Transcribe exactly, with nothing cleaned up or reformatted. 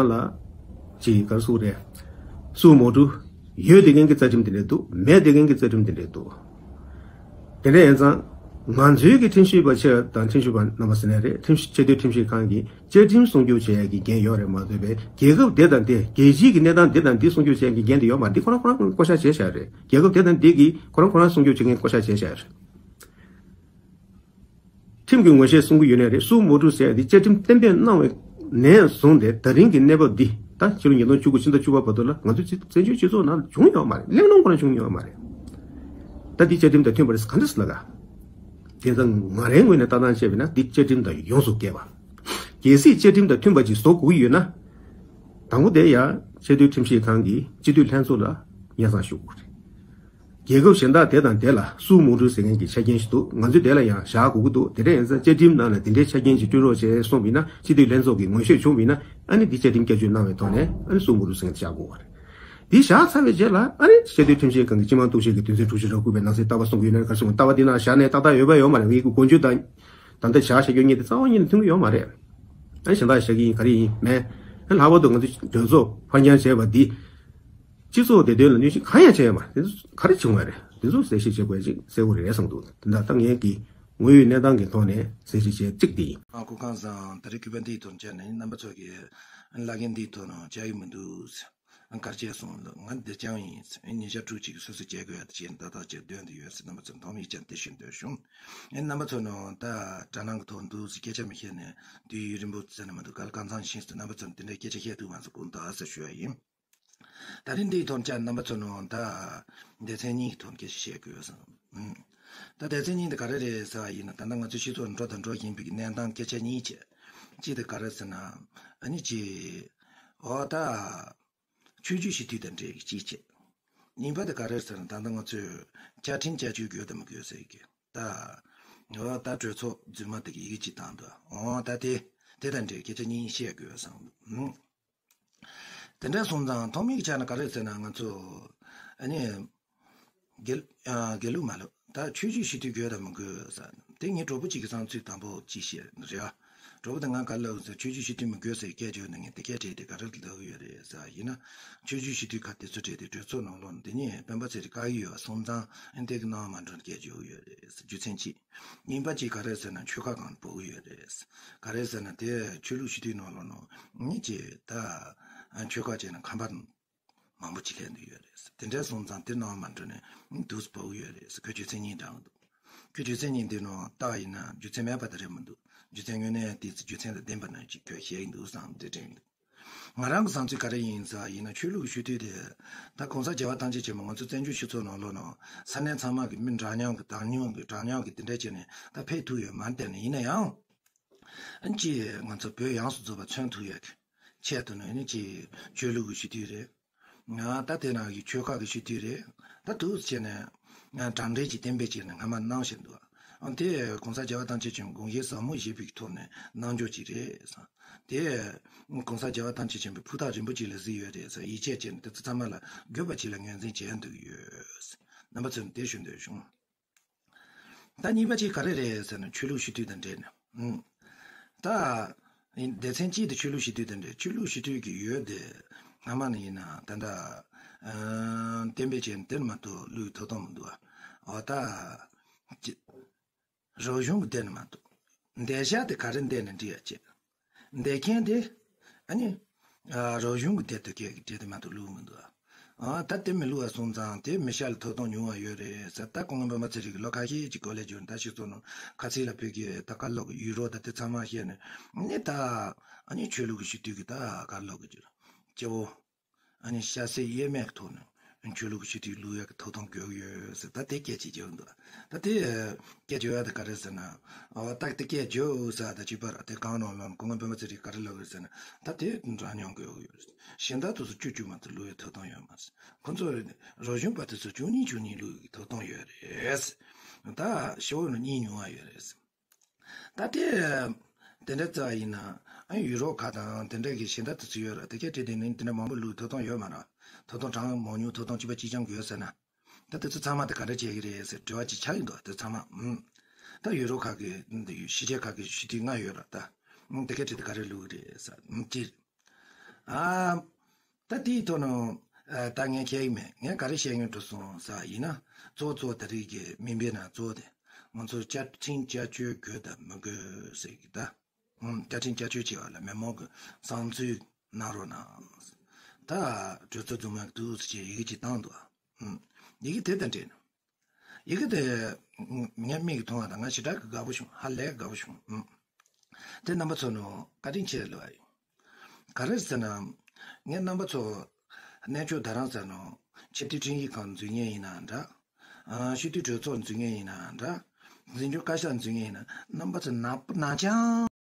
ལ་ཅིག་ག་རེ་ཟེར་དགོས་རེད། སུ་མོ་ཊ་ཡོད་བསྡད་མཁན་གྱི་རྩ་ཁྲིམས་དེ་འདྲ་འདུག་མེད་བསྡད་མཁན་གྱི་རྩ་ཁྲིམས་དེ་འདྲ་འདུག་དེ་འདྲ་ཡིན་ཙང་། ང་ཚོའི་གི་ཁྲིམས་ཞིབ་པ་ཆེ་དང་ཁྲིམས་ཞིབ་པ་རྣམ་པ་ཟེར་ནའི་རེད། ཁྲིམས་ཞིབ་ཆེས་མཐོའི་ཁྲིམས་ཞིབ་ཁང་གིས་བཅའ་ཁྲིམས་སྲུང་སྐྱོབ་བྱེད་ཡག་གི་འགན་ཡོད་རེད་མ་གཏོགས་པའི་རྒྱལ་ཁབ་དེ་དང་དེ་རྒྱལ་སྤྱིའི་གི་གནས་སྟངས་དེ་དང་དེ་སྲུང་སྐྱོབ་བྱེད་ཡག་གི་འགན་དེ་ཡོད་མ་རེད། འདི་ཁོ་རང་ཁོ་རང་བསྐོ་བཞག་བྱས་བཞག་རེད། རྒྱལ་ཁབ་དེ་དང་དེ་གིས་ཁོ་རང་ཁོ་རང་སྲུང་སྐྱོབ་བྱེད་མཁན་བསྐོ་བཞག་བྱས་བཞག་རེད། ཁྲིམས་ཀྱི་ངོ་ཤེས་གསུང་གི་ཡོད་ནའི་རེད། སུ་མོ་ཊ་ཟེར་ཡག་འདི་བཅའ་ཁྲིམས་གཏན་འབེབས་གནང་བའི་ནས་བཟུང་སྟེ་ད་རིང་གི་གནས་བབ་འདི་ད་ཕྱི་ལོ་ཉིས་སྟོང་བཅུ་དགུ་ཕྱི་ཟླ་བཅུ་པ་བར་དུ་ལ་ང་ཚོའི་བཙན་བྱོལ་སྤྱི་ཚོགས་ནང་ལ་བྱུང་ཡོད་མ་རེད། གླེང་སློང་ཁོ་རང་བྱུང་ཡོད་མ་རེད། ད་འདི་བཅའ་ཁྲིམས་དང་མཐུན་པ་རེད་ག་འདྲ་ཟེར་ལ་ག་དེ་ཙང་ང་རའི་ངོས་ནས་ལྟ་སྟངས་བྱས་པ་ཡིན་ན་འདི་བཅའ་ཁྲིམས་དང་ཡོངས་སུ་འགལ་བ། གལ་སྲིད་བཅའ་ཁྲིམས་དང་མཐུན་པ་ཅིག་བཟོ་དགོས་ཀྱི་ཡོད་ན། དང་པོ་དེ་ཡང་ཆེས་མཐོའི་ཁྲིམས་ཞིབ་ཁང་གི་སྤྱི་འཐུས་ལྷན་ཚོགས་ལ་སྙན་སེང་ཞུ་དགོས་རེད། རྒྱལ་ཁབ་གཞན་དག་དེ་དང་དེ་ལ་སུ་མོ་ཊ་ཟེར་མཁན་གྱི་ཆ་རྐྱེན་ཞིག་འདུག་ང་ཚོའི་དེ་ལ་ཡང་བཞག་དགོས་ཀྱི་འདུག་དེ་འདྲ་ཡིན་ཙང་བཅའ་ཁྲིམས་ནང་ལ་དེ་འདྲའི་ཆ་རྐྱེན་ཅིག་བསྐྲུན་རོགས་བྱས་གསུངས་པ་ཡིན་ན། སྤྱི་འཐུས་ལྷན་ཚོགས་ཀྱིས་ངོ་ཤེས་བྱུང་བ་ཡིན་ན། ཨ་ནི་འདི་བཅའ་ཁྲིམས་བསྐྱར་བཅོས་གནང་བའི་ཐོག་ནས་ཨ་ནི་སུ་མོ་ཊ་ཟེར་མཁན་དེ་བཞག་དགོས་པ་རེད། འདི་བཞག་ཚར་བའི་རྗེས་ལ་ཨ་ནི་ཆེས་མཐོའི་ཁྲིམས་ཞིབ་ཁང་གིས་སྤྱི་དམངས་གཏུག་བཤེར་གྱི་དོན་ཚན་དྲུག་ཅུ་རེ་དགུ་པའི་ནང་གསེས་ལྟ་བ་གསུང་གི་ཡོད་ན་ག་རེ་གསུང་། ལྟ་བ་འདི་ནང་བཞག་ནས་ཏག་ཏག་ཡོད་པ་ཡོད་མ་རེད། ངེད་ཀྱི་འགོ་འཛུགས་དང་ད་ལྟ་བཞག་བཞག་རྒྱུ་གཉིས་དེ་རྩ་བ་ཉིད་ནས་མཐུན་གྱི་ཡོད་མ་རེད། ཨ་ནི་གཞན་དག་བཞག་གི་ཡིན་ག་རེ་ཡིན་མེད། ཨ་ནི་ལྷག་པར་དུ་ང་ཚོས་གྲོས་ཚོགས་ཕར་འགྱངས་བྱས་པ་འདི། སྤྱི་ཚོགས་བདེ་དོན་ལ་གནོད་སྐྱོན་གང་ཡང་བྱས་ཡོད་མ་རེད། དེ་ཚོ་ག་རེ་བྱུང་བ་རེད། དེ་ཚོ་གསལ་བཤད་བྱེད་དགོས་ཅིག་གསལ་པོ་རེད་བསམ་འདུག་དེ་འདྲ་ད་ངས་ཀྱི་དངོས་ཡོད་གནས་སྟངས་ཀྱི་ཐོག་ནས་གསལ་བཤད་བྱས་གཅིག་དེ་ཡིན། ཨ་སྐུ་ཁམས་བཟང་། ད་རེས་གུས་པ་འདིའི་ཐོག་བཅར་ནས་རྣམ་པ་ཚོ་གི་བླ་རྒན་འདིའི་ཐོག་ནང་བཅར་ཡི་མི་འདུག་ཨ་གར་བཅར་སོང་ལ་ང་འདིར་བཅར་ཡིན། ཉིན་ཞག་དྲུག་ཅིག་སོ་སོ་བཅར་དགོས་ཡ་དེ་བྱས་ནས་ཏག་ཏག་བཅར་འདོན་དུ་ཡོད་ཟེར། རྣམ་པ་ཚོ་མཐོང་མིག་ཅན་དེ་ཞུ་འདོད་བྱུང་། ཨེ་རྣམ་པ་ཚོ་ནང་ད་དྲ་ནང་གི་ཐོག་འདུག་ཟེར་སྐད་ཆ་མི་བཤད་ནས་དུས་ཡུན་རིང་པོ་ཟེར་ནས་མ་འདུག་ག་ལ་གང་འཚམ་ཕྱིན་ཟེར། རྣམ་པ་ཚོ་འདི་འདྲའི་སྐད་ཆ་བཤད་ཐུབ་མ་སོང་དགོངས་དག་ཟེར་ཞུ་ཡ་ཡིན། ད་རིང་འདིའི་ཐོག་བཅར་རྣམ་པ་ཚོ་ནང་ད་སྡེ་ཚན་གཉིས་ཀྱི་ཐོག་སྐད་ཆ་བཤད་དགོས་བསམ། ཨུམ། ད་སྡེ་ཚན་གཉིས་དེ་ག་རེ་རེད་ཟེར་བ་ཡིན་ན། ད་ལྟ་ང་ཚོའི་སྤྱི་ཚོགས་འགྲོ་དང་འགྲོ་བཞིན་པའི་གནས་སྟངས་སྐད་ཆ་གཉིས་བྱས། གཅིག་དེ་ག་རེ་ཟེར་ན། ཨ་ནི་གཅིག་འོ་ད། ཆོས་བརྒྱུད་སྤྱི་འཐུས་དང་འབྲེལ་གྱི་གཅིག་བྱས། གཉིས་པ་དེ་ག་རེ་ཟེར་ན། ད་ལྟ་ང་ཚོས་བཅའ་ཁྲིམས་བསྐྱར་བཅོས་དགོས་དང་མི་དགོས་ཟེར་གྱི་ད། འོ་ད་གྲོས་ཚོགས་རྫུན་མ་དེ་གི་ཡི་གེ་གཅིག་བཏང་འདུག་འོ་ད་དེ་དེ་དང་འབྲེལ་སྐད་ཆ་གཉིས་བཤད་དགོས་བསམ་འདུག་དེ་འདྲ་སོང་ཙང་ཐོག་མའི་ཆ་ནས་ག་རེ་ཟེར་ན། ང་ཚོ་ཨ་ནི་དགེ་ཨ་དགེ་ལུགས་མ་ལབ། ད་ཆོས་བརྒྱུད་སྤྱི་འཐུས་དགོས་དང་མི་དགོས་ཟེར། དེ་ངའི་གྲོགས་པོ་གཅིག་གི་བསམ་ཚུལ་དང་པོ་ཅིག་བཤད་རེད་བ། གྲོགས་པོ་དེ་ང་ག་ལབ་ཟེར། ཆོས་བརྒྱུད་སྤྱི་འཐུས་མི་དགོས་ཟེར་སྐད་བརྗོད་ནས་ངས་དེ་སྐད་དྲིས་ཏེ་ག་རེ་ལབ་ཀྱི་ཡོད་རེད་ཟེར་བ་ཡིན་ན། ཆོས་བརྒྱུད་སྤྱི་འཐུས་ཁག་དེ་ཚོ་དྲིས་ཏེ་གྲོས་ཚོགས་ནང་ལོགས་ནས་དེ་ནས་སྤེན་པ་ཚེ་རིང་བཀག་གི་ཡོད་པ་སོང་ཙང་ཨ་ནི་དེ་གི་ནང་མ་འགྲོ་ནས་སྐད་བརྗོད་ཀྱི་ཡོད་རེད་ཟེར། རྒྱུ་མཚན་གཅིག་གཉིས་པ་གཅིག་ག་རེ་ཟེར་ན། ཆོལ་ཁ་གང་འབོད་ཀྱི་ཡོད་རེད། ག་རེ་ཟེར་ན་དེ་ཆོས་ལུགས་སྤྱི་འཐུས་ནང་ལོགས་ནང་ནི་ཅིག་ད་ཆོལ་ཁ་བྱས་ན་ཁམས་པ་མང་པོ་ཅིག་སླེབས་འདུག་ཡོད་རེད། དེ་འདྲ་སོང་ཙང་དེ་ནང་མ་འགྲོ་ནས་འདུག་སེ་འབོད་ཀྱི་ཡོད་རེད། ཁོས་རྒྱུ་མཚན་གཉིས་དྲངས་འདུག་ཁོས་རྒྱུ་མཚན་གཉིས་འདི་ནང་བལྟས་ཡིན་ན་རྒྱུ་མཚན་མེད་པ་དེ་རེད་མི་འདུག་རྒྱུ་མཚན་དངོས་གནས་དེ་རྒྱུ་མཚན་དང་ལྡན་པ་ནང་ཅིག་ཁོས་བཤད་ཀྱི་འདུག་བསམ་དེ་དྲན་འདུག་ང་རང་གི་བསམ་ཚུལ་ག་རེ་ཡིན་ཟེར་བ་ཡིན་ན། ཆོས་ལུགས་ཀྱི་སྤྱི་འཐུས་དེ་ད་གོང་ས་རྒྱལ་བ་ཐམས་ཅད་མཁྱེན་པ་ང་ཚོ་བཙན་བྱོལ་སྤྱི་ཚོགས་ནང་ལོགས་ནང་ས་གནས་ཚང་མ་གི་མི་འདྲ་མཉམ་གི་དྲ་མཉམ་གི་དྲ་མཉམ་གི་དེ་འདྲ་བྱས་ནས་ད་ཕེབས་ཐུབ་ཡོད་མ་རེད། དེ་ནས་ཡིན་ན་ཡང་ཨ་ནི་ཅིག་ང་ཚོ་བོད་ཡོངས་སུ་རྫོགས་པ་མཚོན་ཐུབ་ཡོད་གི་ཆེད་དུ་ནི་ཨ་ནི་ཅིག་ཆོས་ལུགས་ཀྱི་སྤྱི་འཐུས་རེད། ང་ད་དེ་ནང་གི་ཆོལ་ཁ་གི་སྤྱི་འཐུས་རེད། ད་འདུག་སེ་བྱས་ནས་ང་གྲ་སྒྲིག་ཅིག་གཏན་འབེབས་བྱས་ནས་སྔ་མ་གནང་བཞིན་འདུག་ཨ་དེ་གོང་ས་རྒྱལ་བ་ཐམས་ཅད་མཁྱེན་པ་དགོངས་བཞེད་ཟབ་མོ་བཞེས་པའི་ཐོག་ནས་གནང་རྒྱུ་ཅིག་རེད་བསམ། དེ་གོང་ས་རྒྱལ་བ་ཐམས་ཅད་མཁྱེན་པས་ཕུ་ཐག་རིང་པོ་ཅིག་ལ་གཟིགས་ཡོད་རེད་ཟེར་ཡིད་ཆེས་བྱས་ནས་དེ་ཚོ་ཚང་མ་ལ་དགོས་པ་ཅིག་ལ་ངོས་འཛིན་བྱས་འདུག་ཡོད། རྣམ་པ་ཚོས་དེ་ཞུ་འདོད་བྱུང་། ད་གཉིས་པ་ཅིག་ག་རེ་རེད་ཟེར་ན། ཆོས་ལུགས་སྤྱི་འཐུས་དང་འབྲེལ་ནས། ཨུམ། ད་སྡེ་ཚན་གཅིག་དེ་ཆོས་ལུགས་སྤྱི་འཐུས་དང་འབྲེལ། ཆོས་ལུགས་སྤྱི་འཐུས་ཀྱི་འོས་དེ་སྔ་མ་ནས་ཡིན་ན་ད་ལྟ་ཨ་གཏན་འབེབས་བྱས་ནས་དེ་མ་གཏོགས་བླུག་ཐུབ་ཐང་མི་འདུག་ཨ། འོ་ད་ཅི་རིག་གཞུང་གི་དེ་ནས་མ་གཏོགས་འདེད་བྱ་དེ་ག་རེ་འདེད་ནས་འགྲིག་ཡ་བྱེད། འདེད་མཁན་དེ་ཨ་ནི་ཨ་རིག་གཞུང་གི་དེ་དེ་གས་ཀྱི་གྲས་དེ་མ་གཏོགས་བླུག་མི་འདུག་ཨ། ད་དེ་མི་བླུག་པ་སོང་ཙང་དེ་མི་ཤ་ལ་ཐོབ་ཐང་ཉུང་བ་ཡོད་རེད་ཟེར། ད་སྐུ་ངོ་སྤེན་པ་ཚེ་རིང་གིས་ལོ་ཁ་ཤས་ཀྱི་གོ་ལ་བསྒྱུར་ད་ཕྱི་སོ་ནང་ཁ་ཚིག་ལ་བོད་ཀྱི་ད་ག་ལོག་གི་ཡུལ་རོ་ད་དེ་ཚང་མ་བཤད་ནས་ནི་ད་ཨ་ནི་ཆོས་ལུགས་ཀྱི་སྤྱི་འཐུས་ཀྱི་ད་ག་ལོག་གི་རྒྱུ་སྐྱེ་བོ། ཨ་ནི་ཤ་ཟད་གཡེར་མའི་ཐོག་ནས་ཆོས་ལུགས་ཀྱི་སྤྱི་འཐུས་བླུག་ཡག་གི་ཐོབ་ཐང་དགོས་ཀྱི་ཡོད་ཟེར། ད་དེ་སྐད་ཅིག་བརྗོད་འདུག་ད་དེ་སྐད་བརྗོད་ཡག་དེ་ག་རེ་ཟེར་ན། འོ་ད་དེ་སྐད་བརྗོད་ཟེར་ད་གཅིག་པ་ར་དེ་གང་ནང་ལོགས་ནས་སྐུ་ངོ་སྤེན་པ་ཚེ་རིང་ག་རེ་ལབ་ཡོད་ཟེར་ན། ད་དེ་འདྲ་མཉམ་དགོས་ཀྱི་ཡོད་ཟེར། གཞན་དག་དེ་ཚོ་བཅུ་བཅུ་མ་གཏོགས་བླུག་ཡག་ཐོབ་ཐང་ཡོད་མ་ཟེར། ཁོ་ཚོ་རིག་གཞུང་པ་དེ་ཚོ་བཅུ་གཉིས་བཅུ་གཉིས་བླུག་ཡག་གི་ཐོབ་ཐང་ཡོད་རེད་ཟེར། ད་ཤོར་ནས་གཉིས་ཉུང་བ་ཡོད་རེད་ཟེར། ད་དེ་དེ་འདྲ་རྩ་བ་ཡིན་ན་ཨ་ཡུ་རོབ་ཁག་དང་དེ་འདྲ་གི་གཞན་དག་དེ་ཚོ་ཡོད་ར། དེ་གས་བྲིས་དེ་ནི་དེ་འདྲ་མང་པོ་བླུག་ཐོབ་ཐང་ཡོད་མ་ར། ཐོབ་ཐང་གྲངས་མང་ཉུང་ཐོབ་ཐང་གཅིག་པ་གཅིག་རྐྱང་དགོས་ཟེར་ན། ད་དེ་ཚོ་ཚང་མ་དེ་ག་འདྲ་བྱེད་ཀྱི་རེད་ཟེར་དྲི་བ་ཅིག་ཆགས་ཀྱི་འདུག་དེ་ཚང་མ་ཨུམ། ད་ཡུ་རོབ་ཁག་གི་འདི་ཡུ་ཕྱི་རྒྱལ་ཁག་གི་སྤྱི་འཐུས་ལྔ་ཡོད་ར། ད་ཨུམ་དེ་གས་བྲིས་དེ་ག་རེ་བླུག་གི་རེད་ཟེར་ཨུམ་ཅི། ཨ། ད་དེའི་ཐོག་ནས་ཨ། ད་ངས་བཤད་ཀྱི་མེད། ངས་ག་རེ་བཤད་སྙིང་འདོད་སོང་ཟེར་ཡིན་ན། གཙོ་བོ་གཙོ་བོ་ད་རེས་ཀྱི་མིང་པའི་ནང་གཙོ་བོ་དེ། ང་ཚོ་བཅའ་ཁྲིམས་བསྐྱར་བཅོས་དགོས་དང་མི་དགོས་ཟེར་གྱི་ད། ཨུམ། བཅའ་ཁྲིམས་བསྐྱར་བཅོས་བྱེད་པ་ལ་མི་མང་གི་བསམ་ཚུལ་གནང་རོགས་གནང་། ད་གྲོས་ཚོགས་འཛུགས་མ་འདུག་ཟེར་བྱས་ཡི་གེ་ཅིག་བཏང་འདུག་ཨུམ། ཡི་གེ་དེ་དང་འབྲེལ་ནས། ཡི་གེ་དེ་ངའི་མིག་གིས་མཐོང་བ་དང་ང་ཞེ་དྲག་གི་དགའ་པོ་བྱུང་། ཧ་ལས་དགའ་པོ་བྱུང་། ཨུམ། དེ་རྣམ་པ་ཚོ་ནང་བཀའ་དྲིན་ཆེ་ལབ་ཡིན། ག་རེ་ཟེར་ན། ངས་རྣམ་པ་ཚོ་གནས་མཆོག་རྡ་རམ་ས་ལ་ཆེས་མཐོའི་ཁྲིམས་ཞིབ་ཁང་འཛུལ་མཁན་ཡིན་ན་འདྲ། ཨ། སྤྱི་འཐུས་གྲོས་ཚོགས་འཛུལ་མཁན་ཡིན་ན་འདྲ། འཛིན་སྐྱོང་བཀའ་ཤག་འཛུལ་མཁན་ཡིན་ན། རྣམ་པ་ཚོ་ནག་པོ་ནག་ཅང་།